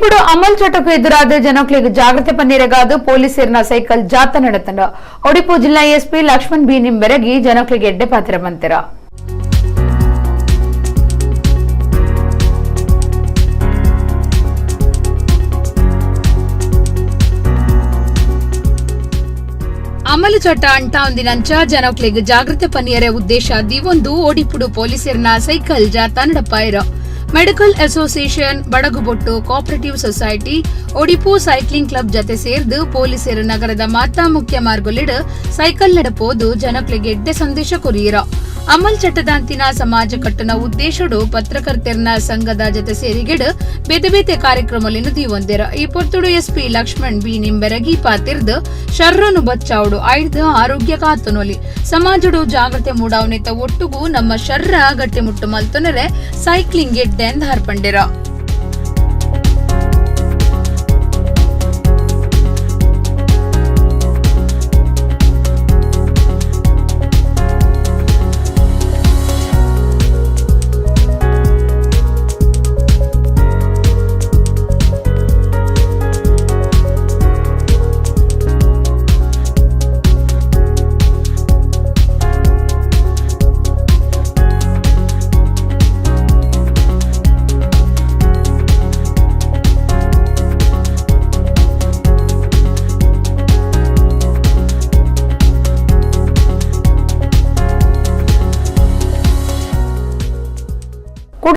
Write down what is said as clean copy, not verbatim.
ಒಡಿಪುಡು ಅಮಲ್ ಚಟಕು ಎದುರಾದ ಜನಕ್ಲೆಗ್ ಜಾಗೃತಿ ಪನ್ನೀರೆಗಾದ್ ಪೊಲೀಸೆರ್ನ ಸೈಕಲ್ ಜಾಥ ನಡತಂಡ. ಒಡಿಪು ಜಿಲ್ಲಾ ಎಸ್ಪಿ ಲಕ್ಷ್ಮಣ್ ಬಿ ನಿಂಬೆರಗಿ ಜನಕ್ಲೆಗ್ ಎಡ್ಡೆ ಪಾತ್ರ ಮಂತೆರ. ಅಮಲು ಚಟ್ಟ ಅಂಟಾವಂದಿನಂಚ ಜನಕ್ಲೆಗ್ ಜಾಗೃತಿ ಪನ್ನಿಯರೆ ಉದ್ದೇಶ ದಿವೊಂದು ಒಡಿಪುಡು ಪೊಲೀಸೆರ್ನ cycle ಜಾಥ ನಡಪಾಯಿರ. Medical association, Badagubottu cooperative society, Odipu cycling club ಜತೆ ಸೇರ್ದು ಪೊಲೀಸರು ನಗರದ ಮಾತಾ ಮುಖ್ಯ ಮಾರ್ಗಲಿಡ್ ಸೈಕಲ್ ನಡಪೋದು ಜನಕ್ಲೆಗ್ ಎಡ್ಡೆ ಸಂದೇಶ ಕೊರಿಯರ. ಅಮಲ್ ಚಟ್ಟದಾಂತಿನ ಸಮಾಜ ಕಟ್ಟುನ ಉದ್ದೇಶಡು ಪತ್ರಕರ್ತೆರ್ನ ಸಂಘದ ಜತೆ ಸೇರಿಗೆಡ್ ಬೇತೆ ಬೇತೆ ಕಾರ್ಯಕ್ರಮಗಳನ್ನು ದೀವೊಂದೆರ. ಈ ಪೊರ್ತುಡು ಎಸ್ಪಿ ಲಕ್ಷ್ಮಣ್ ಬಿ ನಿಂಬೆರಗಿ ಪಾತಿರ್ದು ಶರ್ರನು ಬಚ್ಚಾವುಡು ಐಡ್ದು ಆರೋಗ್ಯ ಕಾತುನೊಲಿ ಸಮಾಜಡು ಜಾಗೃತಿ ಮೂಡಾವನೆತ ಒಟ್ಟುಗು ನಮ್ಮ ಶರ್ರ ಗಟ್ಟಿಮುಟ್ಟು ಮಲ್ತೊನರೆ ಸೈಕ್ಲಿಂಗ್ ಎಡ್ಡೆ ಅಂದ್ ಹರ್ಪಂಡೆರ.